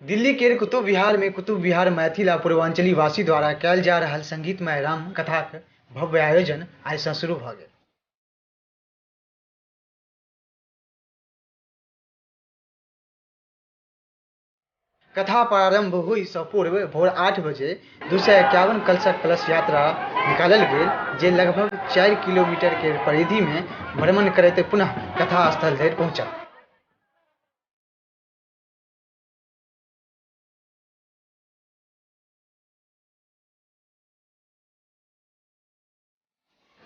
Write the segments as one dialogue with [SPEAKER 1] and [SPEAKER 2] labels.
[SPEAKER 1] दिल्ली केर कुतुब विहार मे कुतुब विहार मैथिल आ पूर्वांचली वासी द्वारा कयल जा रहल संगीतमय राम कथाक भव्य आयोजन आइ सँ शुरू भ गेल। कथा प्रारंभ होई सँ पूर्व भोर 8 बजे 251 कलशक कलश यात्रा निकालल गेल, जे लगभग 4 किलोमीटर केर परिधि मे भ्रमण करैत पुनः कथा स्थल धरि पहुंचल।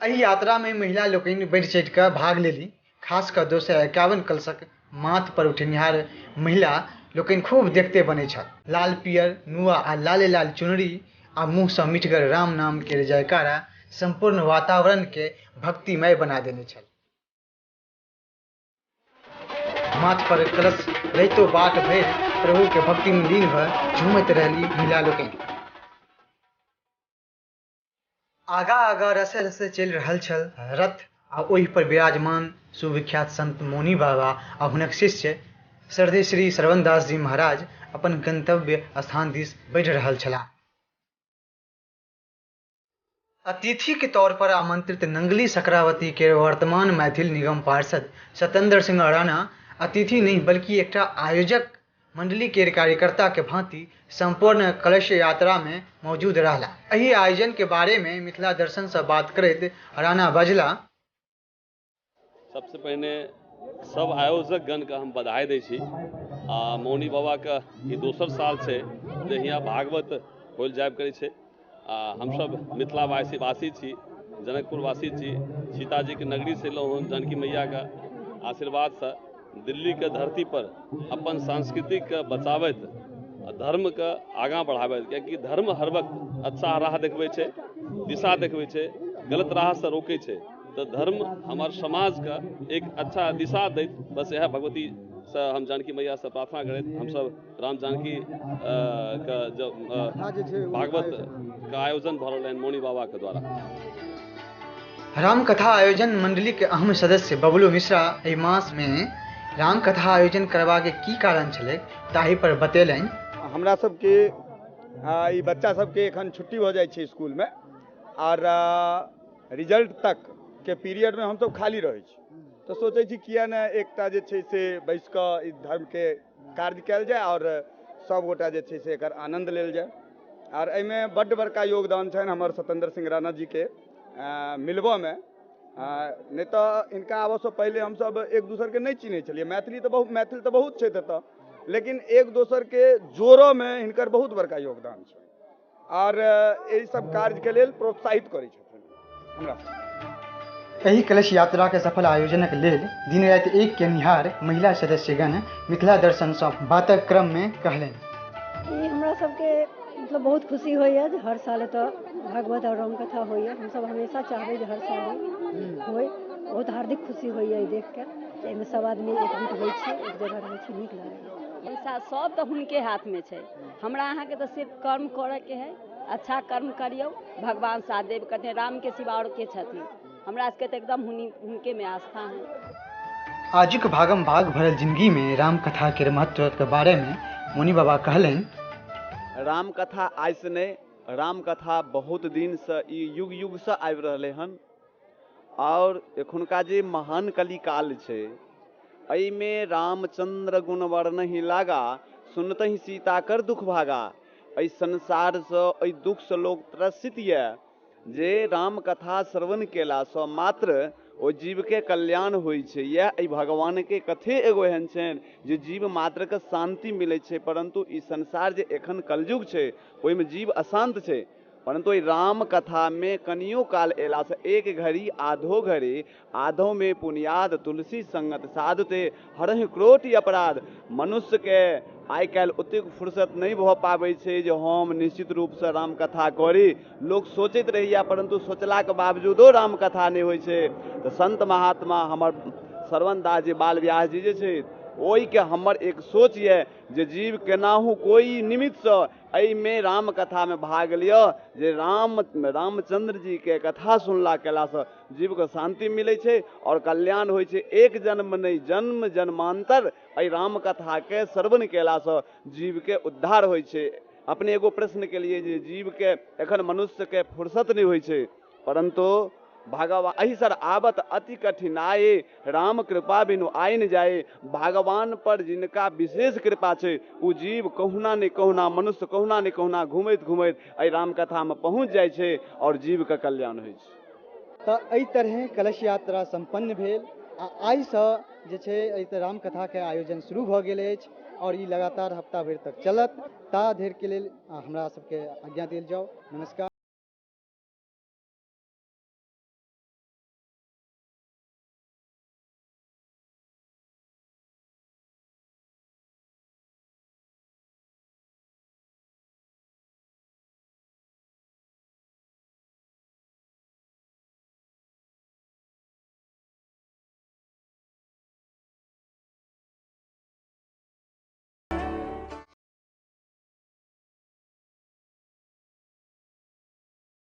[SPEAKER 1] एहि यात्रा मे महिला लोकनि बढ़ि-चढ़ि क भाग लेली। खास क 251 कलशक माथ पर उठेनिहार महिला लोकनि खूब देखते बनैत छल। लाल पीयर नुआ आ लाले-लाल चुनरी आ मुंह सँ मिठगर राम नाम केर जयकारा संपूर्ण वातावरण केँ भक्तिमय बना देने छल। माथ पर कलश रहितो बाट भरि प्रभु के भक्ति मे लीन भ झूमैत रहली महिला लोकनि। आगाँ-आगाँ रसे-रसे चलि रहल छल रथ आ ओहि पर विराजमान सुविख्यात संत मौनी बाबा आ हुनक शिष्य श्रद्धेय श्री श्रवण दास जी महाराज अपन गंतव्य स्थान दिस बढ़ि रहल छलाह। अतिथि के तौर पर आमंत्रित नंगली सकरावती केर वर्तमान मैथिल निगम पार्षद सत्येंद्र सिंह राणा अतिथि नहि बल्कि एकटा आयोजक मंडली केर कार्यकर्ता के भांति संपूर्ण कलश यात्रा मे मौजूद रहला। एहि आयोजन के बारे मे मिथिला दर्शन सँ बात करैत राणा बजला।
[SPEAKER 2] सबसे पहिने सब आयोजक गण के हम बधाई दै छी आ मौनी बाबा के ई दोसर साल छै जे हियाँ भागवत होल जायब करै छै आ हमसब मिथिलावासी वासी छी, जनकपुरवासी छी, सीताजीके नगरीसँ एलहुँ हन, जानकी मैयाके आशीर्वादसँ दिल्लीके धरतीपर अपन संस्कृतिके बचाबैत आ धर्मके आगाँ बढ़ाबैत, कियाकि धर्म हर वक्त अच्छा राह देखबै छै, दिशा देखबै छै, गलत राहसँ रोकै छै। तऽ धर्म हमर समाजके एक अच्छा दिशा दैत, बस इएह भगवतीसँ हम जानकी मैयासँ प्रार्थना करैत हमसब राम जानकी के जब भागवत के आयोजन भऽ रहल मौनी बाबा के द्वारा।
[SPEAKER 1] रामकथा आयोजन मंडली के अहम सदस्य बबलू मिश्रा एहि मास मे रामकथा आयोजन करबा के की कारण छलै ताहि पर बतेलनि।
[SPEAKER 3] हमरा सबके ई बच्चा सबके एखन छुट्टी भऽ जाइ छै स्कूल मे आर रिजल्ट तक के पीरियड मे हमसब खाली रहै छी तऽ सोचै छी किया ने एकटा जे छै से बैस कऽ ई धर्म के कार्य कयल जाय आओर सभगोटा जे छै से एकर आनन्द लेल जाय। आओर एहिमे बड्ड बड़का योगदान छनि हमर सत्येन्द्र सिंह राणा जीके मिलबऽमे, नहि तऽ हिनका आबऽसँ पहिले हमसभ एक दोसरके नहि चिन्है छलियै। मैथिली तऽ बहुत, मैथिल तऽ बहुत छथि एतऽ, लेकिन एक दोसरके जोड़ऽमे हिनकर बहुत बड़का योगदान छै आओर एहि सब कार्यके लेल प्रोत्साहित करै छथिन हमरा।
[SPEAKER 1] एहि कलश यात्रा के सफल आयोजनक लेल दिन राति एक केनिहार महिला सदस्यगण मिथिला दर्शन सँ बातक क्रम मे कहलनि।
[SPEAKER 4] ई हमरा सबके मतलब बहुत खुशी होइए जे हर साल एतऽ भागवत आओर रामकथा होइए। हमसब हमेशा चाहबै जे हर साल होइ। बहुत हार्दिक खुशी होइए ई देखिके जे एहिमे सब आदमी एकजुट होइ छी, एक जगह रहै छी, नीक लागैए।
[SPEAKER 5] पैसा सब तऽ हुनके हाथमे छै, हमरा अहाँके तऽ सिर्फ कर्म करऽके है। अच्छा कर्म करियौ, भगवान साथ देब करथिन। रामके सिवा आओर के छथिन? हमरा सबके तऽ एकदम हुनकेमे आस्था है।
[SPEAKER 1] आजुक भागम भाग भरल जिंदगी में रामकथा केर महत्व के बारे में मौनी बाबा कहलनि।
[SPEAKER 6] रामकथा आइसँ नहि, रामकथा बहुत दिनसँ ई युग युगसँ आबि रहलै हन आओर एखुनका जे महान कलिकाल छै एहिमे रामचन्द्र गुण वर्णहि लागा, सुनतहि सीता कर दुख भागा। एहि संसारसँ, एहि दुखसँ लोक त्रसित यऽ जे रामकथा श्रवण केलासँ मात्र ओ जीवके कल्याण होइ छै। इएह एहि भगवानके कथे एगो एहन छनि जे जीव मात्रके शान्ति मिलै छै, परन्तु ई संसार जे एखन कलयुग छै ओहिमे जीव अशान्त छै, परन्तु एहि रामकथामे कनियो काल अयलासँ एक घड़ी आधो घड़ी आधोमे पुनियाद तुलसी संगत साधुते हरहि क्रोटि अपराध। मनुष्यके आइ काल्हि ओतेक फुर्सत नहि भऽ पाबै छै जे हम निश्चित रूपसँ रामकथा करी। लोक सोचैत रहैए, परन्तु सोचलाके बावजूदो रामकथा नहि होइ छै। तऽ संत महात्मा हमर श्रवण दास जी बाल व्यास जी जे छथि ओहिके हमर एक सोच यऽ जे जीव केनाहु कोइ निमित्तसँ एहिमे रामकथामे भाग लिअ, जे रामचंद्र जीके कथा सुनला केलासँ जीवके शान्ति मिलै छै आओर कल्याण होइ छै। एक जन्म नहि, जन्म जन्मान्तर एहि रामकथाके श्रवण केलासँ जीवके उद्धार होइ छै। अपने एगो प्रश्न केलियै जे जीवके एखन मनुष्यके फुर्सत नहि होइ छै, परन्तु भगवान एहि सर आवत अति कठिनाई, राम कृपा बिनु आइ न जाए। भगवान पर जिनका विशेष कृपा छै ओ जीव कहुना ने कहुना, मनुष्य कहुना ने कहुना घुमैत घुमैत एहि रामकथामे पहुँच जाइ छै आओर जीवके कल्याण होइ छै।
[SPEAKER 1] तऽ एहि तरहें कलश यात्रा सम्पन्न भेल आ आइसँ जे छै एहि रामकथाके आयोजन शुरू भऽ गेल अछि आओर ई लगातार हफ्ता भरि तक चलत। ता धरिके लेल हमरा सबके आज्ञा देल जाउ। नमस्कार।